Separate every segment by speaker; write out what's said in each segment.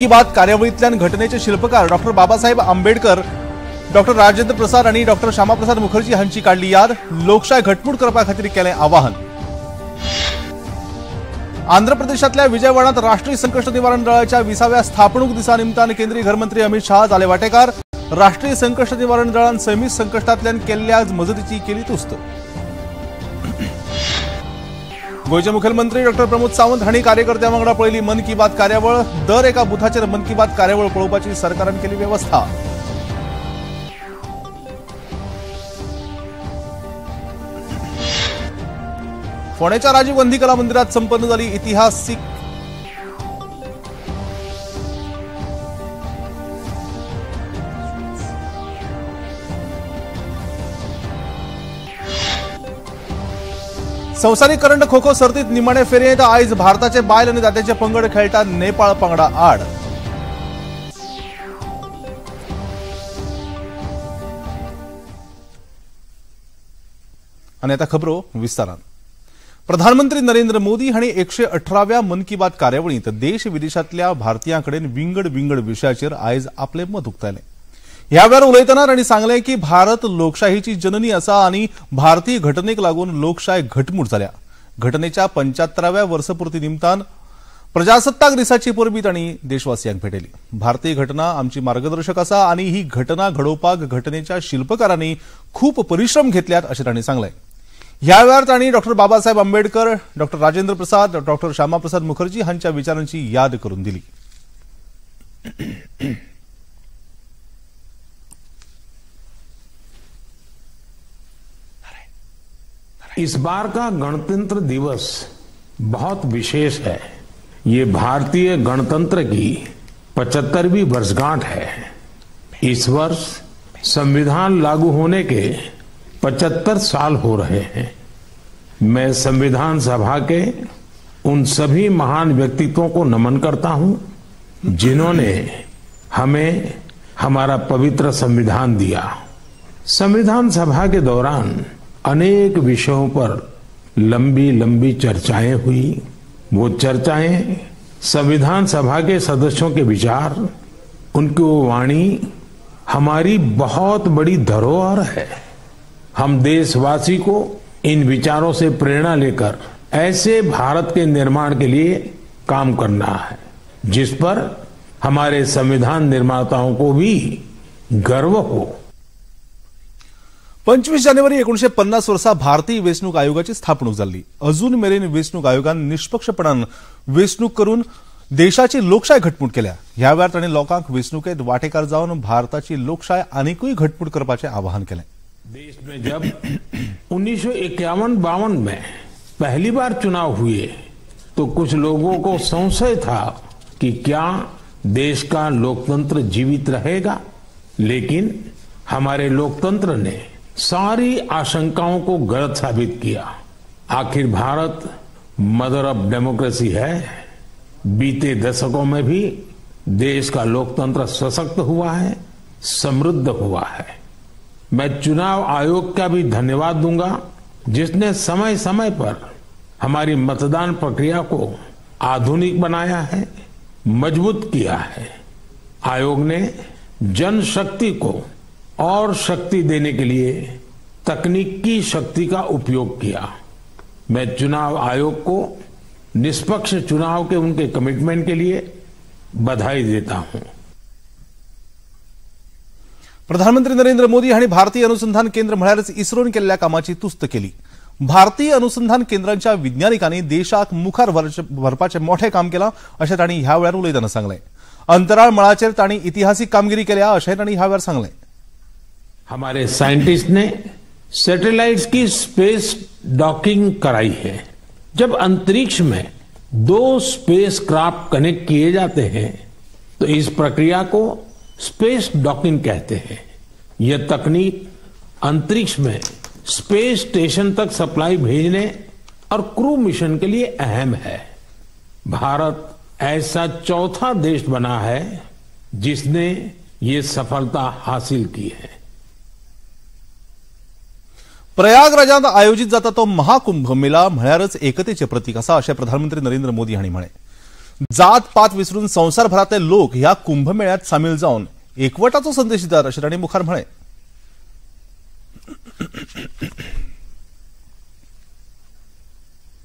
Speaker 1: की बात कार्यावळींतल्यान घटनेचे शिल्पकार डॉक्टर बाबासाहेब आंबेडकर, डॉक्टर राजेंद्र प्रसाद आणि डॉक्टर श्यामाप्रसाद मुखर्जी हांची काडली याद। लोकशाय घटमूट करपा खातीर केलें आवाहन। आंध्र प्रदेशांतल्या विजयवाडांत राष्ट्रीय संकश्ट निवारण दळाच्या 20व्या स्थापणूक दिसा निमतान केंद्रीय घरमंत्री अमित शाह जाले वाटेकार। राष्ट्रीय संकश्ट निवारण दळान सैमीक संकश्टांतल्यान केल्ल्या मजतीची केली तुस्त। गोंयचे मुखेलमंत्री डॉक्टर प्रमोद सावंत हांणी कार्यकर्त्यां वांगडा पळयली मन की बात कार्यावळ। दर एका बुथाचेर मन की बात कार्यावळ पळोवपाची सरकारान केली वेवस्था। फोंडेच्या राजीव गांधी कला मंदिरात संपन्न जाली इतिहासीक संवसारीक करंड खो खो सर्तीत निमाणे फेरयेंत आयज भारताचे बायल आनी दादल्याचे पंगड खेळटा नेपाळ पंगडा आड। आनी आतां खबरो विस्तारान। प्रधानमंत्री नरेंद्र मोदी हांणी 118व्या मन की बात कार्यावळींत देश विदेशांतल्या भारतीयां कडेन विंगड विंगड विशयाचेर आयज आपलें मत उक्तायलें। ह्या वेळार उलयतना तांणी सांगलें की भारत लोकशाहीची जननी आसा आनी भारतीय घटनेक लागून लोकशाय घटमूट जाल्या। घटनेच्या 75व्या वर्सपुर्ती निमतान प्रजासत्ताक दिसाची परबी तांणी देशवासियांक भेटयली। भारतीय घटना आमची मार्गदर्शक आसा आनी ही घटना घडोवपाक घटनेच्या शिल्पकारांनी खूब परिश्रम घेतल्यात अशें तांणी सांगलें। ह्या वेळार तांणी doctor Babasaheb Ambedkar, doctor Rajendra Prasad, doctor Shyama Prasad Mukherjee हांच्या विचारांची याद करून दिली।
Speaker 2: इस बार का गणतंत्र दिवस बहुत विशेष है। ये भारतीय गणतंत्र की 75वीं वर्षगांठ है। इस वर्ष संविधान लागू होने के 75 साल हो रहे हैं। मैं संविधान सभा के उन सभी महान व्यक्तित्वों को नमन करता हूं जिन्होंने हमें हमारा पवित्र संविधान दिया। संविधान सभा के दौरान अनेक विषयों पर लंबी लंबी चर्चाएं हुई। वो चर्चाएं संविधान सभा के सदस्यों के विचार, उनकी वो वाणी हमारी बहुत बड़ी धरोहर है। हम देशवासी को इन विचारों से प्रेरणा लेकर ऐसे भारत के निर्माण के लिए काम करना है जिस पर हमारे संविधान निर्माताओं को भी गर्व हो।
Speaker 1: 25 जानेवारी 1950 वर्सा भारतीय वेंचणूक आयोगाची स्थापणूक जाल्ली। अजून मेरेन वेंचणूक आयोगान निष्पक्षपणान वेंचणूक करून देशाची लोकशाय घटमूट केल्या। ह्या वेळार तांणी लोकांक वेंचणुकेंत वांटेकार जावन भारताची लोकशाय आनिकूय घटमूट करपाचें आवाहन केलें।
Speaker 2: देश में जब 1951-52 में पहली बार चुनाव हुए तो कुछ लोगों को संशय था कि क्या देश का लोकतंत्र जीवित रहेगा, लेकिन हमारे लोकतंत्र ने सारी आशंकाओं को गलत साबित किया। आखिर भारत मदर ऑफ डेमोक्रेसी है। बीते दशकों में भी देश का लोकतंत्र सशक्त हुआ है, समृद्ध हुआ है। मैं चुनाव आयोग का भी धन्यवाद दूंगा जिसने समय समय पर हमारी मतदान प्रक्रिया को आधुनिक बनाया है, मजबूत किया है। आयोग ने जनशक्ति को और शक्ति देने के लिए तकनीकी शक्ति का उपयोग किया। मैं चुनाव आयोग को निष्पक्ष चुनाव के उनके कमिटमेंट के लिए बधाई देता हूं।
Speaker 1: प्रधानमंत्री नरेंद्र मोदी हांणी भारतीय अनुसंधान केंद्र म्हळ्यारच इस्रोन केल्ल्या कामाची तुस्त केली। भारतीय अनुसंधान केंद्रांच्या विज्ञानिकांनी देशाक मुखार व्हरपाचें मोठें काम केलां अशें तांणी ह्या वेळार उलयतना सांगलें। अंतराळ मळाचेर तांणी इतिहासीक कामगिरी केल्या अशें तांणी ह्या वेळार सांगलें।
Speaker 2: हमारे साइंटिस्ट ने सैटेलाइट्स की स्पेस डॉकिंग कराई है। जब अंतरिक्ष में 2 स्पेसक्राफ्ट कनेक्ट किए जाते हैं तो इस प्रक्रिया को स्पेस डॉकिंग कहते हैं। यह तकनीक अंतरिक्ष में स्पेस स्टेशन तक सप्लाई भेजने और क्रू मिशन के लिए अहम है। भारत ऐसा चौथा देश बना है जिसने ये सफलता हासिल की है।
Speaker 1: प्रयागराजांत आयोजित जाता तो महाकुंभ मेला म्हळ्यारच एकतेचें प्रतीक आसा अशें प्रधानमंत्री नरेंद्र मोदी हांणी म्हळें। जात पात विसरून संवसारभरांतले लोक ह्या कुंभमेळ्यात सामील जावन एकवटाचो संदेश दितात अशें तांणी मुखार म्हळें।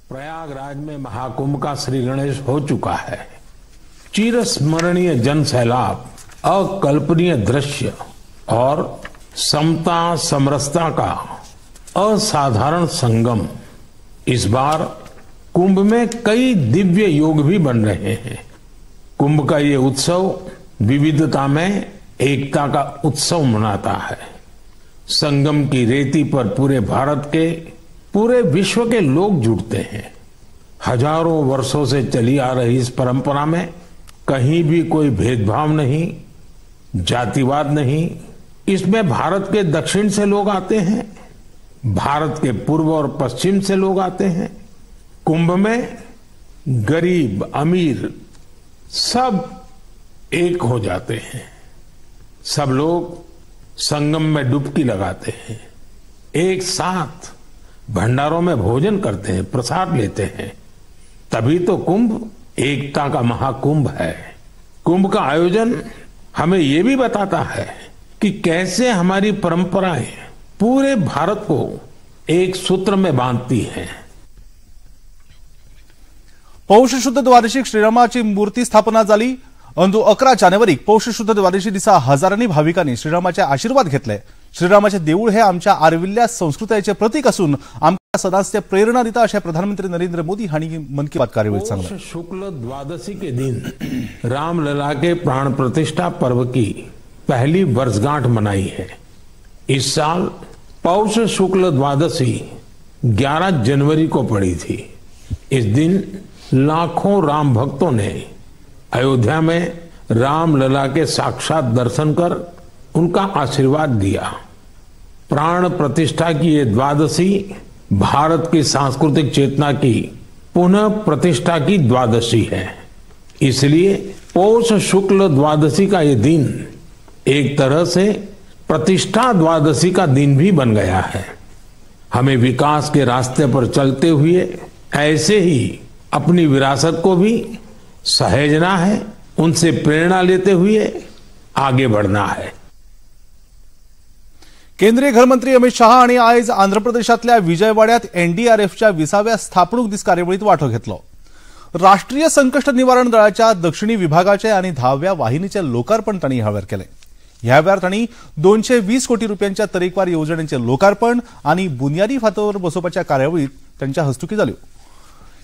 Speaker 2: प्रयागराज में महाकुंभ का श्री गणेश हो चुका है। चिरस्मरणीय जन सैलाब, अकल्पनीय दृश्य और समता समरसता का असाधारण संगम। इस बार कुंभ में कई दिव्य योग भी बन रहे हैं। कुंभ का ये उत्सव विविधता में एकता का उत्सव मनाता है। संगम की रेती पर पूरे भारत के, पूरे विश्व के लोग जुटते हैं। हजारों वर्षों से चली आ रही इस परंपरा में कहीं भी कोई भेदभाव नहीं, जातिवाद नहीं। इसमें भारत के दक्षिण से लोग आते हैं, भारत के पूर्व और पश्चिम से लोग आते हैं। कुंभ में गरीब अमीर सब एक हो जाते हैं। सब लोग संगम में डुबकी लगाते हैं, एक साथ भंडारों में भोजन करते हैं, प्रसाद लेते हैं। तभी तो कुंभ एकता का महाकुंभ है। कुंभ का आयोजन हमें ये भी बताता है कि कैसे हमारी परंपराएं पूरे भारत को एक सूत्र में बांधती हैं।
Speaker 1: पौष शुद्ध द्वादशीक श्रीरामाची मूर्ती स्थापना जाली। अंदू 11 जानेवारीक पौष शुद्ध द्वादशी दिसा हजारांनी भाविकांनी श्रीरामाचे आशीर्वाद घेतले। श्रीरामाचे देऊळ हे आमच्या आर्विल्ल्या संस्कृतायेचे प्रतीक असून आमकां सदांच ते प्रेरणा दिता अशें प्रधानमंत्री नरेंद्र मोदी हांणी मन की बात कार्यावळीत सांगलें।
Speaker 2: शुक्ल द्वादशी के दिन रामलला के प्राण प्रतिष्ठा पर्व की पहली वर्षगांठ मनाई है। इस साल पौष शुक्ल द्वादशी 11 जनवरी को पड़ी थी। इस दिन लाखों राम भक्तों ने अयोध्या में रामलला के साक्षात दर्शन कर उनका आशीर्वाद दिया। प्राण प्रतिष्ठा की ये द्वादशी भारत की सांस्कृतिक चेतना की पुनः प्रतिष्ठा की द्वादशी है। इसलिए पौष शुक्ल द्वादशी का ये दिन एक तरह से प्रतिष्ठा द्वादशी का दिन भी बन गया है। हमें विकास के रास्ते पर चलते हुए ऐसे ही अपनी विरासत को भी सहेजना है, उनसे प्रेरणा लेते हुए आगे बढ़ना है।
Speaker 1: केंद्रीय गृहमंत्री अमित शहा हांणी आयज आंध्र प्रदेशांतल्या विजयवाड्यात एनडीआरएफच्या 20व्या स्थापणूक दीस कार्यावळीत वांटो घेतलो। राष्ट्रीय संकश्ट निवारण दळाच्या दक्षिणी विभागाचे आनी 10व्या वाहिनीचे लोकार्पण तांणी ह्या वेळार केलें। ह्या वेळार तांणी 220 कोटी रुपयांच्या तरेकवार येवजण्यांचे लोकार्पण आनी बुनियादी फातर बसोवपाच्या कार्यावळीत तांच्या हस्तुकी जाल्यो।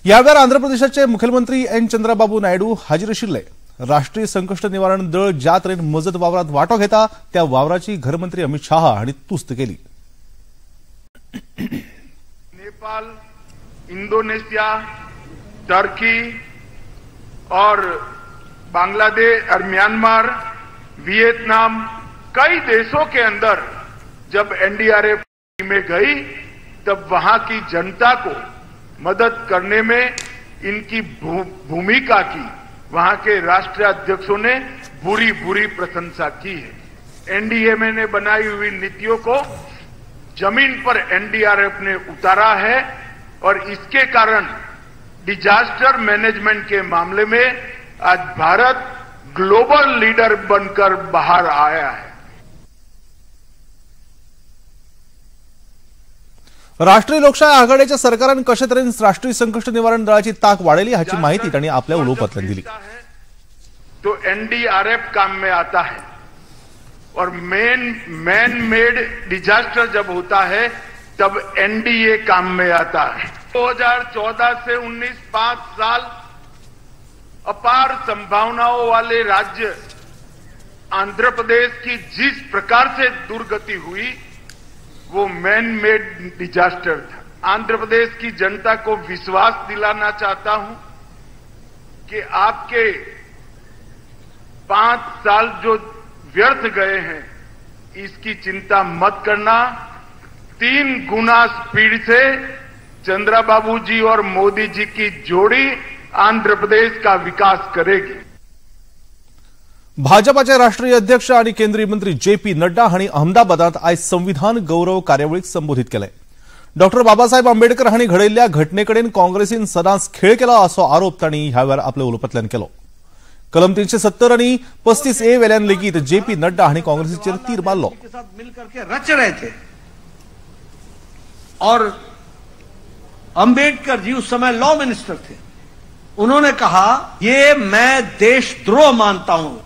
Speaker 1: ह्या वेळार आंध्र प्रदेशाचे मुखेलमंत्री एन चंद्रबाबू नायडू हाजीर आशिल्ले। राष्ट्रीय संकश्ट निवारण दळ ज्या तरेन मजत वावरात वांटो घेता त्या वावराची घरमंत्री अमित शहा हांणी तुस्त केली।
Speaker 3: नेपाल, इंडोनेशिया, टर्की और बांग्लादेश और म्यांमार, वियतनाम, कई देशों के अंदर जब एनडीआरएफ में गई तब वहां की जनता को मदद करने में इनकी भूमिका की वहां के राष्ट्रीय अध्यक्षों ने बुरी बुरी प्रशंसा की है। एनडीएमए ने बनाई हुई नीतियों को जमीन पर एनडीआरएफ ने उतारा है और इसके कारण डिजास्टर मैनेजमेंट के मामले में आज भारत ग्लोबल लीडर बनकर बाहर आया है।
Speaker 1: राष्ट्रीय लोकशाय आघाडीच्या सरकारान कशे तरेन राष्ट्रीय संकश्ट निवारण दळाची ताक वाडयली हाची माहिती तांणी आपल्या उलोवपांतल्यान दिली।
Speaker 3: तो एनडीआरएफ काम में आता है और मैन मेड डिजास्टर जब होता है तब एनडीए काम में आता है। 2014 से 19 5 साल अपार संभावनाओं वाले राज्य आंध्र प्रदेश की जिस प्रकार से दुर्गति हुई वो मैन मेड डिजास्टर था। आंध्र प्रदेश की जनता को विश्वास दिलाना चाहता हूं कि आपके 5 साल जो व्यर्थ गए हैं इसकी चिंता मत करना। 3 गुना स्पीड से चंद्रबाबू जी और मोदी जी की जोड़ी आंध्र प्रदेश का विकास करेगी।
Speaker 1: भाजपाचे राष्ट्रीय अध्यक्ष आणि केंद्रीय मंत्री जे पी नड्डा हांणी अहमदाबादात आयज संविधान गौरव कार्यावळीक संबोधित केले। डॉक्टर बाबासाहेब आंबेडकर हांणी घडयल्ल्या घटनेकडेन काँग्रेसीन सदांच खेळ केला असो आरोप तांणी ह्या वेळार आपल्या उलोवपांतल्यान केलो. कलम 370 आनी 35A वेल्यान लेगीत जेपी नड्डा हांणी काँग्रेसीचेर तीर मारलो.
Speaker 4: रच रहे थे और अंबेडकर जी उस समय लॉ मिनिस्टर थे. उन्होंने कहा ये मैं देशद्रोह मानता हूं.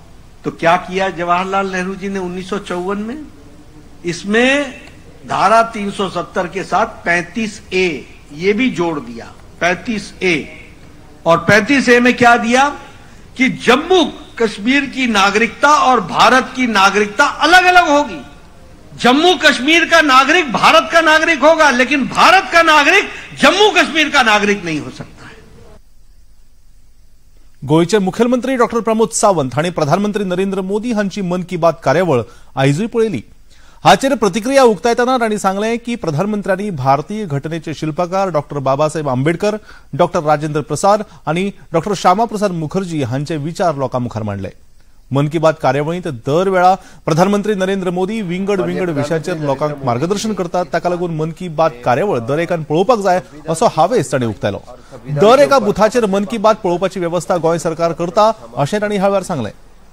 Speaker 4: तो क्या किया जवाहरलाल नेहरू जी ने 1954 में? इसमें धारा 370 के साथ 35A ये भी जोड़ दिया, 35A. और 35A में क्या दिया कि जम्मू कश्मीर की नागरिकता और भारत की नागरिकता अलग अलग होगी. जम्मू कश्मीर का नागरिक भारत का नागरिक होगा, लेकिन भारत का नागरिक जम्मू कश्मीर का नागरिक नहीं हो सकता है.
Speaker 1: गोंयचे मुखेलमंत्री डॉक्टर प्रमोद सावंत हांणी प्रधानमंत्री नरेंद्र मोदी हांची मन की बात कार्यावळ आयजूय पळयली. हाचेर प्रतिक्रिया उक्तायतना तांणी सांगलें की प्रधानमंत्र्यांनी भारतीय घटनेचे शिल्पकार डॉक्टर बाबासाहेब आंबेडकर, डॉक्टर राजेंद्र प्रसाद आनी डॉक्टर श्यामाप्रसाद मुखर्जी हांचे विचार लोकां मुखार मांडले. मन की बात कार्यावळींत दर वेळा प्रधानमंत्री नरेंद्र मोदी विंगड विंगड विशयांचेर लोकांक मार्गदर्शन करतात. ताका लागून मन की बात कार्यावळ दरेकान पळोवपाक जाय असो हावेस तांणी उक्तायलो. दर एका बुथाचेर मन की बात पळोवपाची वेवस्था गोंय सरकार करता अशें तांणी ह्या वेळार सांगलें.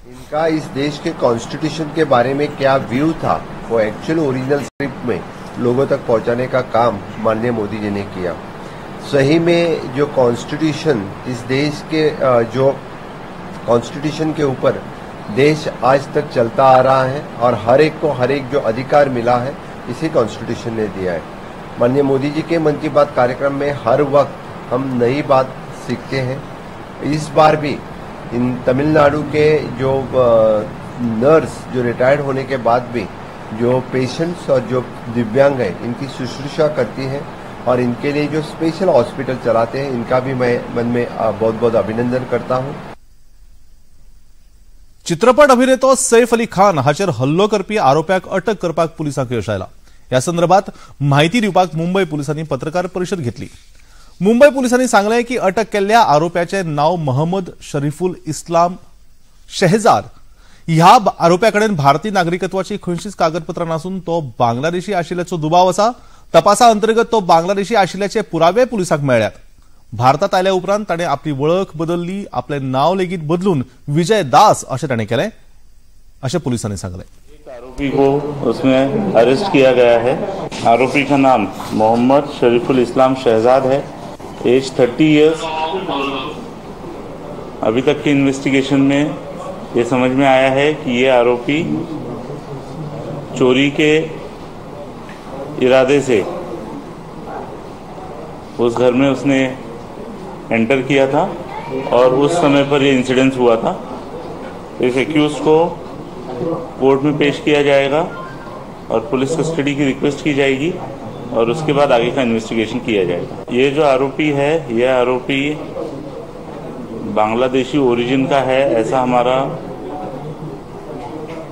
Speaker 5: इनका इस देश के कॉन्स्टिट्यूशन के बारे में क्या व्यू था वो एक्चुअल ओरिजिनल स्क्रिप्ट में लोगों तक पहुंचाने का काम माननीय मोदी जी ने किया. सही में जो कॉन्स्टिट्यूशन इस देश के जो कॉन्स्टिट्यूशन के ऊपर देश आज तक चलता आ रहा है और हर एक को हर एक जो अधिकार मिला है इसी कॉन्स्टिट्यूशन ने दिया है. माननीय मोदी जी के मन की बात कार्यक्रम में हर वक्त हम नई बात सीखते हैं. इस बार भी इन तमिलनाडु के जो नर्स जो रिटायर्ड होने के बाद भी जो पेशेंट्स और जो दिव्यांग हैं इनकी शुश्रूषा करती हैं और इनके लिए जो स्पेशल हॉस्पिटल चलाते हैं इनका भी मैं मन में बहुत बहुत अभिनंदन करता हूँ.
Speaker 1: चित्रपट अभिनेतो सैफ अली खान हाचेर हल्लो करपी आरोप्याक अटक करपाक पुलिसांक यश आयला. ह्या संदर्भात म्हायती दिवपाक मुंबय पुलिसांनी पत्रकार परिशद घेतली. मुंबय पुलिसांनी सांगलें की अटक केल्ल्या आरोप्याचें नांव मोहम्मद शरीफुल इस्लाम शहजाद. ह्या आरोप्या कडेन भारतीय नागरिकत्वाची खंयचीच कागदपत्रां नासून तो बांगलादेशी आशिल्ल्याचो दुबाव आसा. तपासा अंतर्गत तो बांगलादेशी आशिल्ल्याचे पुरावे पुलिसांक मेळ्ळ्यात. भारतात आयल्या उपरांत ताणें आपली वळख बदलली, आपलें नांव लेगीत बदलून विजय दास अशें ताणें केलें अशें पुलिसांनी सांगलें.
Speaker 6: एक आरोपी को उसमें अरेस्ट किया गया है. आरोपी का नाम मोहम्मद शरीफुल इस्लाम शहजाद है, एज 30 इयर्स. अभी तक के इन्वेस्टिगेशन में ये समझ में आया है कि ये आरोपी चोरी के इरादे से उस घर में उसने एंटर किया था और उस समय पर ये इंसिडेंस हुआ था. इस एक्यूज को कोर्ट में पेश किया जाएगा और पुलिस कस्टडी की रिक्वेस्ट की जाएगी और उसके बाद आगे का इन्वेस्टिगेशन किया जाएगा. ये जो आरोपी है ये आरोपी बांग्लादेशी ओरिजिन का है ऐसा हमारा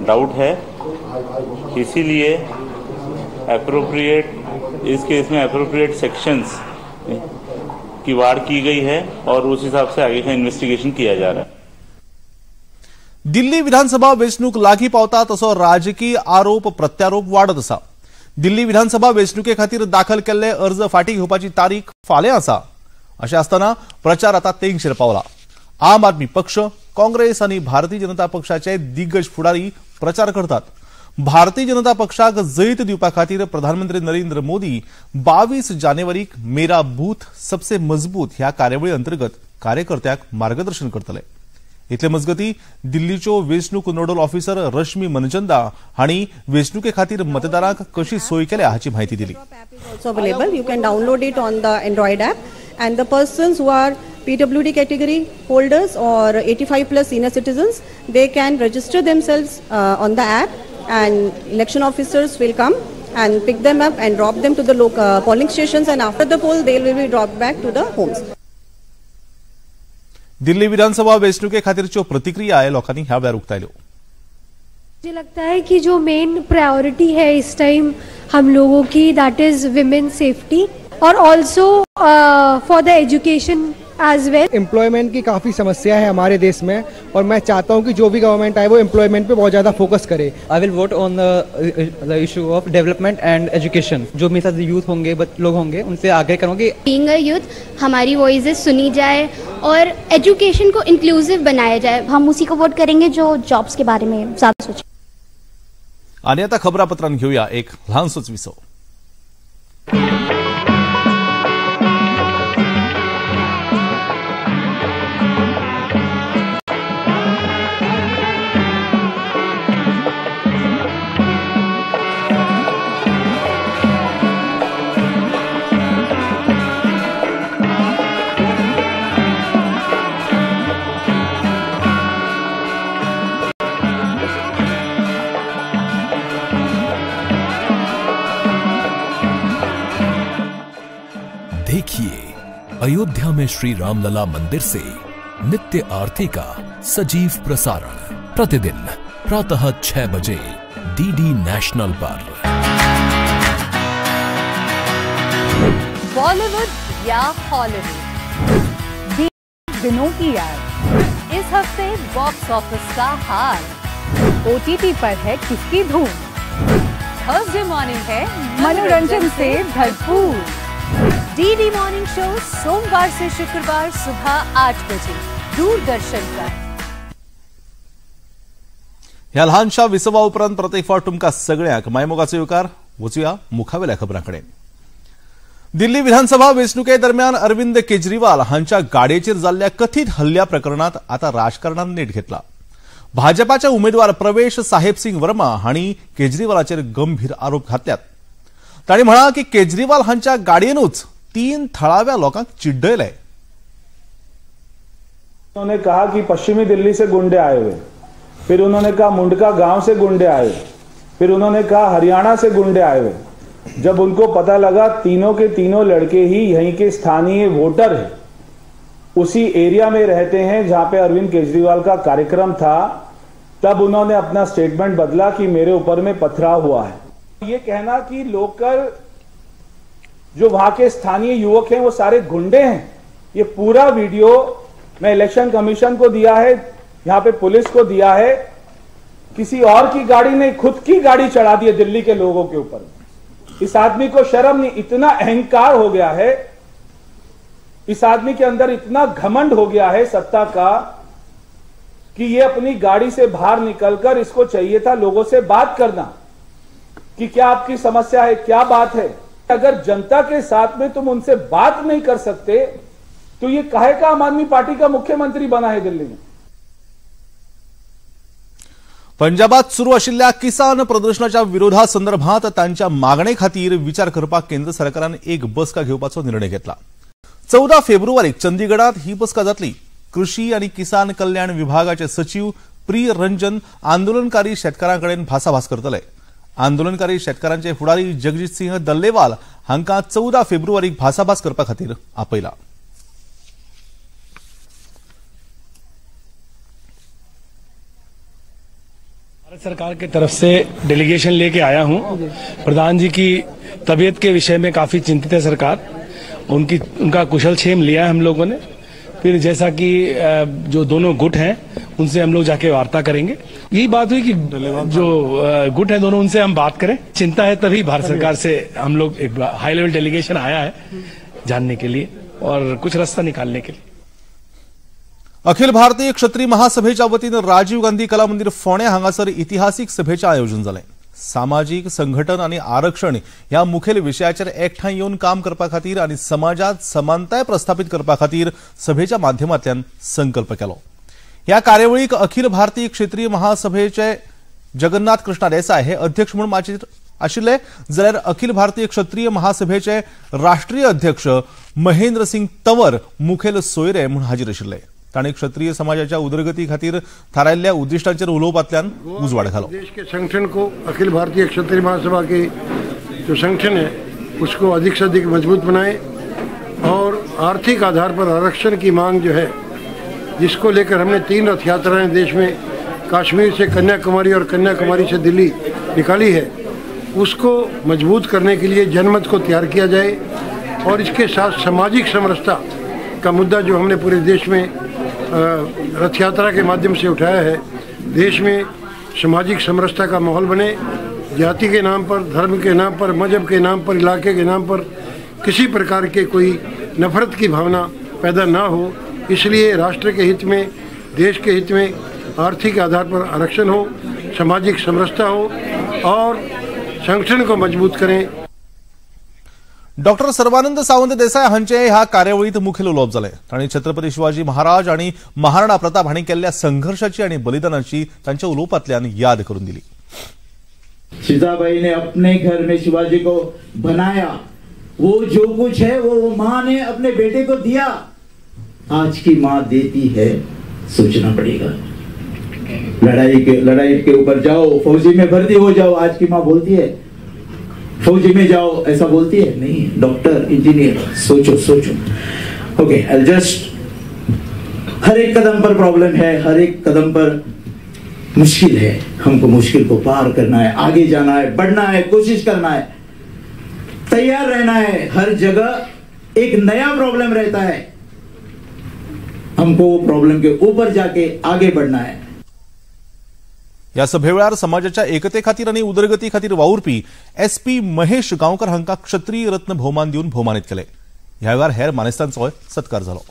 Speaker 6: डाउट है, इसीलिए एप्रोप्रिएट इस केस में एप्रोप्रिएट सेक्शंस की वार की गई है और उस हिसाब से आगे का इन्वेस्टिगेशन किया जा रहा है.
Speaker 1: दिल्ली विधानसभा वेंचणूक लागीं पावता तसो राजकीय आरोप प्रत्यारोप वाडत आसा. दिल्ली विधानसभा वेंचणुके खातीर दाखल केल्ले अर्ज फाटीं घेवपाची तारीख फाल्यां आसा. अशें आसतना प्रचार आतां तेंगशेर पावला. आम आदमी पक्ष, काँग्रेस आनी भारतीय जनता पक्षाचे दिग्गज फुडारी प्रचार करतात. भारतीय जनता पक्षाक जैत दिवपा खातीर प्रधानमंत्री नरेंद्र मोदी 22 जानेवारीक मेरा बूथ सबसे मजबूत ह्या कार्यावळी अंतर्गत कार्यकर्त्यांक मार्गदर्शन करतले. इतले मजगती दिल्लीच्यो वेंचणूक नोडल ऑफिसर रश्मी मनचंदा हांणी वेंचणुके खातीर मतदारांक कशी सोय केल्या हाची म्हायती दिली.
Speaker 7: You can download it on the Android app and the persons who are PWD category holders or 85 plus senior citizens, they can register themselves on the app and election officers will come and pick them up and drop them to the local polling stations, and after the poll they will be dropped back to the homes.
Speaker 1: Delhi विधानसभा वेंचणुके खातीरच्यो प्रतिक्रिया लोकांनी ह्या वेळार उक्तायल्यो.
Speaker 8: मुझे लगता है कि जो main priority है इस time हम लोगों की, that is women safety Aur also for the education as well.
Speaker 9: Employment की काफ़ी समस्या है हमारे देश में और मैं चाहता हूँ कि जो भी गवर्नमेंट आए वो एम्प्लॉयमेंट पे बहुत ज़्यादा फोकस करे।
Speaker 10: I will vote on the issue of development and education. जो मेरे साथ यूथ होंगे, लोग होंगे, उनसे आग्रह करूँगी
Speaker 11: बीइंग अ यूथ हमारी वॉइसेस सुनी जाए और एजुकेशन को इंक्लूसिव बनाया जाए।
Speaker 12: हम उसी को वोट करेंगे जो जॉब्स के बारे में ज़्यादा सोचे।
Speaker 1: आणि आता खबरापत्रांत घेऊया एक ल्हानसोच विसव।
Speaker 13: देखिए अयोध्या में श्री रामलला मंदिर से नित्य आरती का सजीव प्रसारण प्रतिदिन प्रातः 6 बजे डीडी नेशनल पर।
Speaker 14: बॉलीवुड या हॉलीवुड, दिनों की याद, इस हफ्ते बॉक्स ऑफिस का हाल, ओटीटी पर है किसकी धूम, थर्सडे मॉर्निंग है मनोरंजन से भरपूर। डीडी मॉर्निंग शो सोमवार से शुक्रवार सुबह 8 बजे दूरदर्शन पर।
Speaker 1: ह्या ल्हानशा विसवा उपरांत प्रत्येक फावट तुमकां सगळ्यांक मायमोगाचो येवकार। वचुया मुखावेल्या खबरां कडेन। दिल्ली विधानसभा वेंचणुके दरम्यान अरविंद केजरीवाल हांच्या गाडयेचेर जाल्ल्या कथीत हल्ल्या प्रकरणांत आतां राजकारणान नेट घेतला। भाजपाचे उमेदवार प्रवेश साहेब सिंग वर्मा हांणी केजरीवालाचेर गंभीर आरोप घातल्यात। तांणी म्हळां की केजरीवाल हांच्या गाडयेनूच 3 थळाव्या लोकांक चिड्डयले।
Speaker 15: उन्होंने कहा कि पश्चिमी दिल्ली से गुंडे आए हुए, फिर उन्होंने कहा मुंडका गांव से गुंडे आए हुए, फिर उन्होंने कहा हरियाणा से गुंडे आए हुए। जब उनको पता लगा तीनों के तीनों लड़के ही यहीं के स्थानीय वोटर हैं, उसी एरिया में रहते हैं जहां पे अरविंद केजरीवाल का कार्यक्रम था, तब उन्होंने अपना स्टेटमेंट बदला कि मेरे ऊपर में पथराव हुआ है। ये कहना कि लोकल जो वहां के स्थानीय युवक हैं वो सारे गुंडे हैं, ये पूरा वीडियो मैं इलेक्शन कमीशन को दिया है, यहां पे पुलिस को दिया है। किसी और की गाड़ी नहीं, खुद की गाड़ी चढ़ा दी है दिल्ली के लोगों के ऊपर। इस आदमी को शर्म नहीं, इतना अहंकार हो गया है इस आदमी के अंदर, इतना घमंड हो गया है सत्ता का कि ये अपनी गाड़ी से बाहर निकलकर इसको चाहिए था लोगों से बात करना कि क्या आपकी समस्या है, क्या बात है। अगर जनता के साथ में तुम उनसे बात नहीं कर सकते तो ये काहे का आम आदमी पार्टी का मुख्यमंत्री बना है दिल्ली में।
Speaker 1: पंजाबात सुरू आशिल्ल्या किसान प्रदर्शनाच्या विरोधा संदर्भात तांच्या मागणे खातीर विचार करपाक केंद्र सरकारान एक बसका घेवपाचो निर्णय घेतला। 14 फेब्रुवारीक चंदीगडात ही बसका जातली। कृषी आनी किसान कल्याण विभागाचे सचिव प्रिय रंजन आंदोलनकारी शेतकारां कडेन भासाभास करतले। आंदोलनकारी शेतकारांचे फुडारी जगजीत सिंह दल्लेवाल हांकां 14 फेब्रुवारीक भासाभास करपा खातीर आपयला।
Speaker 16: भारत सरकार के तरफ से डेलीगेशन लेके आया हूं। प्रधान जी की तबीयत के विषय में काफी चिंतित है सरकार, उनका कुशल क्षेम लिया है हम लोगों ने। फिर जैसा कि जो दोनों गुट हैं उनसे हम लोग जाके वार्ता करेंगे। यही बात हुई कि जो गुट हैं दोनों उनसे हम बात करें। चिंता है तभी भारत सरकार से हम लोग एक हाई लेवल डेलीगेशन आया है जानने के लिए और कुछ रास्ता निकालने के लिए।
Speaker 1: अखिल भारतीय क्षत्रिय महासभेच्या वतीन राजीव गांधी कला मंदिर फोंडें हांगासर इतिहासीक सभेचें आयोजन जालें। सामाजीक संघटन आनी आरक्षण ह्या मुखेल विशयाचेर एकठांय येवन काम करपा खातीर आनी समाजांत समानताय प्रस्थापीत करपा खातीर सभेच्या माध्यमांतल्यान संकल्प केलो। ह्या कार्यावळीक अखिल भारतीय क्षेत्रीय महासभेचे जगन्नाथ कृष्णा देसाय हे अध्यक्ष म्हूण माचयेर आशिल्ले, जाल्यार अखिल भारतीय क्षत्रिय महासभेचे राष्ट्रीय अध्यक्ष महेंद्र सिंग तंवर मुखेल सोयरे म्हूण हाजीर आशिल्ले। तांणी क्षत्रिय समाजाच्या उदरगती खातीर थारायल्ल्या उद्दिष्टांचेर उलोवपांतल्यान उजवाड घालो।
Speaker 17: देश के संगठन को अखिल भारतीय क्षत्रिय महासभा के जो संगठन है उसको अधिक से अधिक मजबूत बनाए और आर्थिक आधार पर आरक्षण की मांग जो है, जिसको लेकर हमने 3 रथ यात्राएं देश में कश्मीर से कन्याकुमारी और कन्याकुमारी से दिल्ली निकाली है, उसको मजबूत करने के लिए जनमत को तैयार किया जाए और इसके साथ सामाजिक समरसता का मुद्दा जो हमने पूरे देश में रथ यात्रा के माध्यम से उठाया है, देश में सामाजिक समरसता का माहौल बने, जाति के नाम पर, धर्म के नाम पर, मजहब के नाम पर, इलाके के नाम पर किसी प्रकार के कोई नफरत की भावना पैदा ना हो, इसलिए राष्ट्र के हित में, देश के हित में आर्थिक आधार पर आरक्षण हो, सामाजिक समरसता हो और संगठन को मजबूत करें।
Speaker 1: डॉक्टर सर्वानंद सावंत देसाय हांचे ह्या कार्यावळीत मुखेल उलोवप जालें। तांणी छत्रपती शिवाजी महाराज आनी महाराणा प्रताप हांणी केल्ल्या संघर्षाची आनी बलिदानाची तांच्या उलोवपांतल्यान याद करून दिली।
Speaker 18: सीताबाई ने अपने घर में शिवाजी को बनाया, वो जो कुछ है वो माँ ने अपने बेटे को दिया। आज की माँ देती है, सोचना पड़ेगा। लड़ाई के ऊपर जाओ, फौजी में भर्ती हो जाओ, आज की माँ बोलती है फौजी में जाओ, ऐसा बोलती है नहीं, डॉक्टर इंजीनियर, सोचो सोचो। ओके, जस्ट हर एक कदम पर प्रॉब्लम है, हर एक कदम पर मुश्किल है, हमको मुश्किल को पार करना है, आगे जाना है, बढ़ना है, कोशिश करना है, तैयार रहना है। हर जगह एक नया प्रॉब्लम रहता है, हमको वो प्रॉब्लम के ऊपर जाके आगे बढ़ना है।
Speaker 1: ह्या सभेवेळार समाजाच्या एकते खातीर आनी उदरगती खातीर वावुरपी एसपी महेश गांवकर हांकां क्षत्रीय रत्न भोवमान दिवन भोवमानीत केले। ह्या वेळार हेर मानेस्तांचोय सत्कार जालो।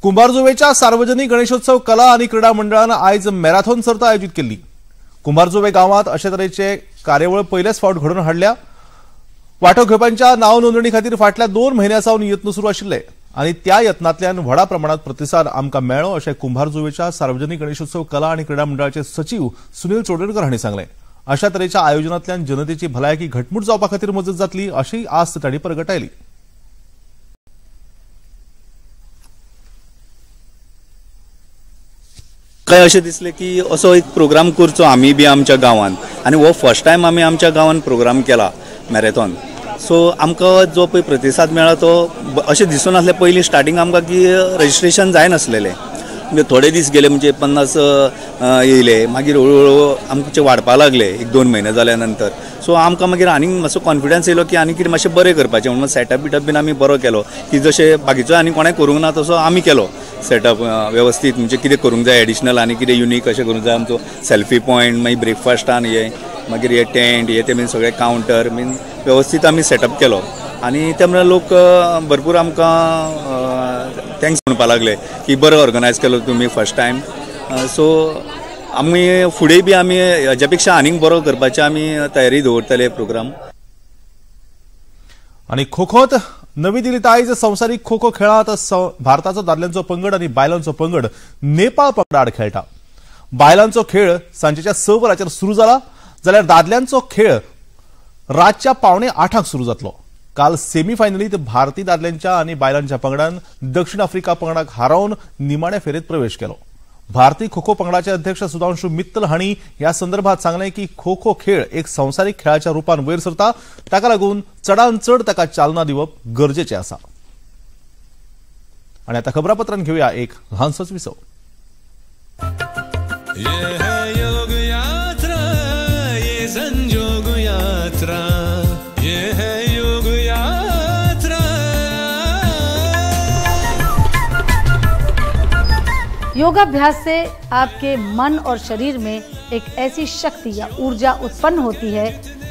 Speaker 1: कुंभारजुवेच्या सार्वजनिक गणेशोत्सव कला आनी क्रीडा मंडळान आयज मॅरेथॉन सर्त आयोजीत केल्ली। कुंभारजुवे गांवांत अशे तरेचे कार्यावळ पयलेच फावट घडोवन हाडल्या। वांटो घेवप्यांच्या नांव नोंदणी खातीर फाटल्या 2 म्हयन्यां सावन यत्न सुरू आशिल्ले आनी त्या यत्नांतल्यान व्हडा प्रमाणात प्रतिसाद आमकां मेळ्ळो अशें कुंभारजुवेच्या सार्वजनिक गणेशोत्सव कला आनी क्रीडा मंडळाचे सचीव सुनील चोडणकर हांणी सांगलें। अशा तरेच्या आयोजनांतल्यान जनतेची भलायकी घटमूट जावपा खातीर मजत जातली अशी आस्त तांणी परगटायली।
Speaker 19: काय अशें दिसलें की असो एक प्रोग्राम करचो आमी बी आमच्या गांवांत, आनी हो फर्स्ट टायम आमी आमच्या गांवांत प्रोग्राम केला मॅरेथॉन। सो आमकां जो पळय प्रतिसाद मेळ्ळा तो अशें दिसूं नासलें पयलीं स्टार्टींग आमकां की रजिस्ट्रेशन जायनासलेलें, म्हणजे थोडे दीस गेले, म्हणजे 50 येयले, मागीर हळू हळू आमचे वाडपा लागले 1-2 म्हयने जाल्या नंतर। सो आमकां मागीर आनीक मातसो कॉन्फिडन्स येयलो की आनी कितें मातशें बरें करपाचें म्हणून सेटअप बिटप बीन आमी बरो केलो की जशें बाकीचो आनी कोणें करूंक ना तसो आमी केलो सेटअप वेवस्थीत, म्हणजे कितें करूंक जाय एडिशनल आनी कितें युनीक अशें करूंक जाय। आमचो सेल्फी पॉयंट, मागीर ब्रेकफास्टान हे, मागीर हे टेंट, हे ते बीन सगळे कावंटर बीन वेवस्थीत आमी सेटअप केलो आनी ते म्हणल्यार लोक भरपूर आमकां thanks म्हणपाक लागले की बरो ऑर्गनायज केलो तुमी फर्स्ट टायम। सो आमी फुडें बी आमी हेज्या पेक्षा आनीक बरो करपाची आमी तयारी दवरतले प्रोग्राम।
Speaker 1: आनी खो-खोत नवी दिल्लीत आयज संवसारीक खो खो खेळांत भारताचो दादल्यांचो पंगड आनी बायलांचो पंगड नेपाळ पंगडा आड खेळटा। बायलांचो खेळ सांजेच्या 6 वरांचेर सुरू जाला जाल्यार दादल्यांचो खेळ रातच्या 7:45 सुरू जातलो। काल सेमीफायनलीत भारतीय दादल्यांच्या आनी बायलांच्या पंगडान दक्षिण आफ्रिका पंगडाक हारोवन निमाण्या फेरेत प्रवेश केलो। भारतीय खो खो पंगडाचे अध्यक्ष सुधांशु मित्तल हांणी ह्या संदर्भात सांगलें की खो खो खेळ एक संवसारीक खेळाच्या रुपान वयर सरता, ताका लागून चडान चड ताका चालना दिवप गरजेचें आसा। आनी आतां खबरापत्रान घेवया एक ल्हानसोच विसव।
Speaker 20: ये है योग यात्रा, ये संजोग यात्रा, ये है योग यात्रा।
Speaker 14: योगाभ्यास से आपके मन और शरीर में एक ऐसी शक्ति या ऊर्जा उत्पन्न होती है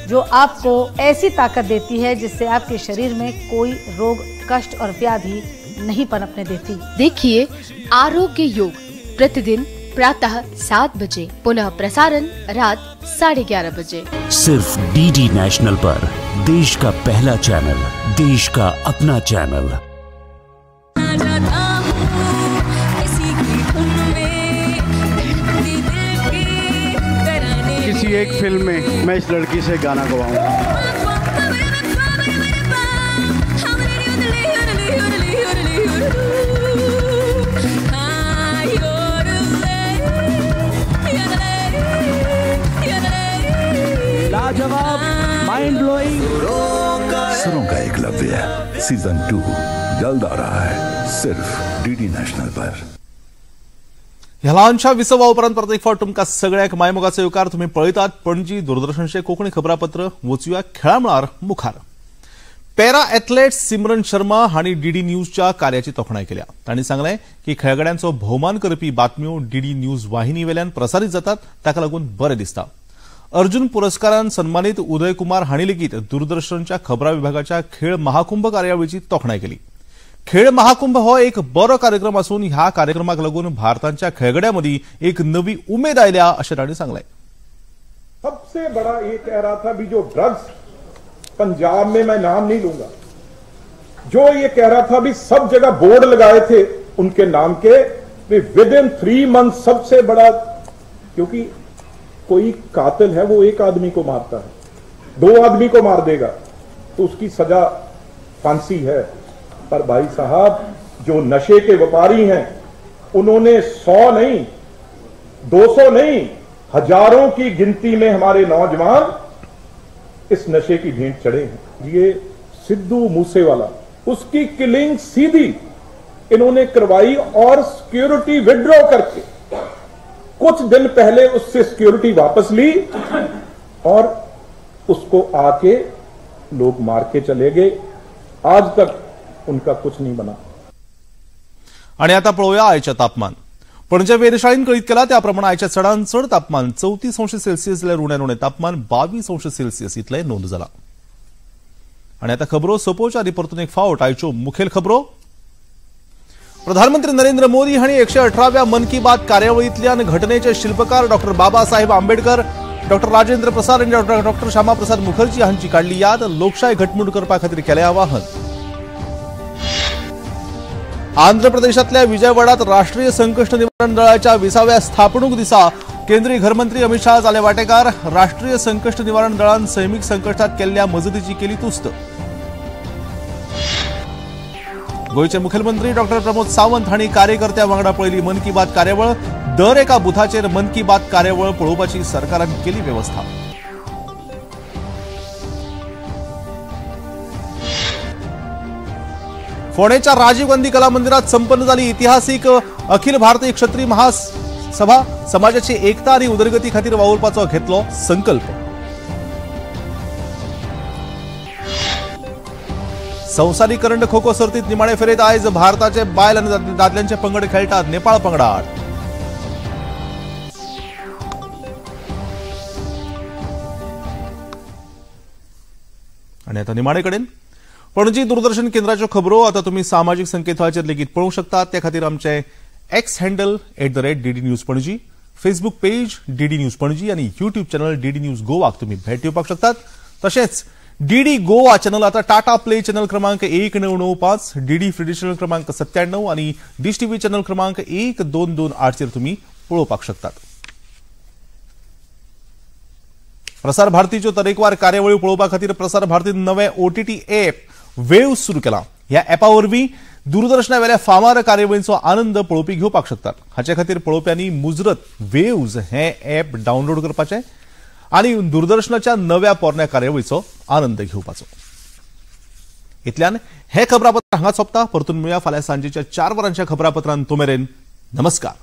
Speaker 14: जो आपको ऐसी ताकत देती है जिससे आपके शरीर में कोई रोग, कष्ट और व्याधि नहीं पनपने देती।
Speaker 21: देखिए आरोग्य योग प्रतिदिन प्रातः 7 बजे, पुनः प्रसारण रात 11:30 बजे,
Speaker 22: सिर्फ डीडी नेशनल पर। देश का पहला चैनल, देश का अपना चैनल।
Speaker 23: किसी एक फिल्म में मैं इस लड़की से गाना गवाऊंगा।
Speaker 18: लाजवाब, माइंड ब्लोइंग।
Speaker 24: सुरों का एकलव्य सीजन 2 जल्द आ रहा है, सिर्फ डीडी नेशनल पर।
Speaker 1: ह्या ल्हानशा विसवा उपरांत परत एक फावट तुमकां सगळ्यांक मायमोगाचो येवकार। तुमी पळयतात पणजी दूरदर्शनचे कोंकणी खबरापत्र। वचुया खेळा मळार मुखार। पॅरा एथलेट सिमरन शर्मा हांणी डीडी न्यूजच्या कार्याची तोखणाय केल्या. तांणी सांगलें की खेळगड्यांचो भोवमान करपी बातम्यो डीडी न्यूज वाहिनी वेल्यान प्रसारीत जातात, ताका लागून बरें दिसता. अर्जुन पुरस्कारान सन्मानीत उदय कुमार हांणी लेगीत दूरदर्शनच्या खबरां विभागाच्या खेळ महाकुंभ कार्यावळीची तोखणाय केली. खेळ महाकुंभ हो एक बरो कार्यक्रम आसून ह्या कार्यक्रमाक लागून भारताच्या खेळगड्यां मदीं एक नवी उमेद आयल्या अशें तांणी सांगलें.
Speaker 2: सबसे बड़ा ये कह रहा था भी जो ड्रग्स पंजाब में, मैं नाम नहीं लूंगा, जो ये कह रहा था भी सब जगह बोर्ड लगाए थे उनके नाम के, विद इन 3 मंथ सबसे बड़ा, क्योंकि कोई कातिल है वो एक आदमी को मारता है, 2 आदमी को मार देगा तो उसकी सजा फांसी है, पर भाई साहब जो नशे के व्यापारी हैं उन्होंने 100 नहीं 200 नहीं हजारों की गिनती में हमारे नौजवान इस नशे की भेंट चढ़े हैं। ये सिद्धू मूसेवाला, उसकी किलिंग सीधी इन्होंने करवाई और सिक्योरिटी विड्रॉ करके कुछ दिन पहले उससे सिक्योरिटी वापस ली और उसको आके लोग मार के चले गए। आज तक उनका कुछ नहीं बना।
Speaker 1: आणि आता पळोवया आयच्या तापमान. पणजे वेधशाळेन कळीत केला त्या प्रमाणे आयच्या चडांत चड तापमान 34 अंश सेल्सियस जाल्यार उण्या उणें तापमान 22 अंश सेल्सियस इतलें नोंद जाला. आनी आतां खबरो सोंपोवच्या आदी परतून एक फावट आयच्यो मुखेल खबरो. प्रधानमंत्री नरेंद्र मोदी हांणी 118व्या मन की बात कार्यावळींतल्यान घटनेचे शिल्पकार डॉक्टर बाबासाहेब आंबेडकर, डॉक्टर राजेंद्र प्रसाद आनी डॉक्टर श्यामाप्रसाद मुखर्जी हांची काडली याद. लोकशाय घटमूट करपा खातीर केलें आवाहन. आंध्र प्रदेशातल्या विजयवाडात राष्ट्रीय संकश्ट निवारण दळाच्या 20व्या स्थापणूक दिसा केंद्रीय घरमंत्री अमित शाह जाले वाटेकार. राष्ट्रीय संकश्ट निवारण दळान सैमीक संकश्टात केल्ल्या मजतीची केली तुस्त. गोंयचे मुखेलमंत्री डॉक्टर प्रमोद सावंत हांणी कार्यकर्त्यां वांगडा पळयली मन की बात कार्यावळ. दर एका बुथाचेर मन की बात कार्यावळ पळोवपाची सरकारान केली वेवस्था. फोंडेच्या राजीव गांधी कला मंदिरात संपन्न जाली इतिहासीक अखिल भारतीय क्षत्रिय महासभा. समाजाची एकता आणि उदरगती खातीर वावुरपाचो घेतलो संकल्प. संवसारीक करंड खो खो सर्तीत निमाणे फेरयेत आयज भारताचे बायल आनी दादल्यांचे पंगड खेळटात नेपाळ पंगडा आड. आनी आतां निमाणे कडेन पणजी दूरदर्शन केंद्राच्यो खबरो आता तुम्ही सामाजिक संकेतथळाचेर लेगीत पळोवंक शकतात. त्या खातीर आमचे X handle @DD News Panaji, Facebook page DD News Panaji आनी यूट्यूब चॅनल डीडी न्यूज गोवाक तुम्ही भेट दिवपाक शकतात. तशेंच डीडी गोवा चॅनल आता टाटा प्ले चॅनल क्रमांक 1995, डीडी फ्री चॅनल क्रमांक 97 आनी डिश टीव्ही चॅनल क्रमांक 1228 चेर तुम्ही पळोवपाक शकतात. प्रसार भारतीच्यो तरेकवार कार्यावळी पळोवपा खातीर प्रसार भारतीन नवे ओटीटी ॲप वेव सुरू केला. ह्या ॲपा वरवीं दूरदर्शनावेल्या फामार कार्यावळींचो आनंद पळोवपी घेवपाक शकतात. हाचे खातीर पळोवप्यांनी मुजरत वेव्ज हें ॲप डावनलोड करपाचें आनी दूरदर्शनाच्या नव्या पोरण्या कार्यावळीचो आनंद घेवपाचो. इतल्यान हें खबरापत्र हांगा सोंपता. परतून मेळया फाल्यां सांजेच्या 4 वरांच्या खबरापत्रांत. तो मेरेन नमस्कार.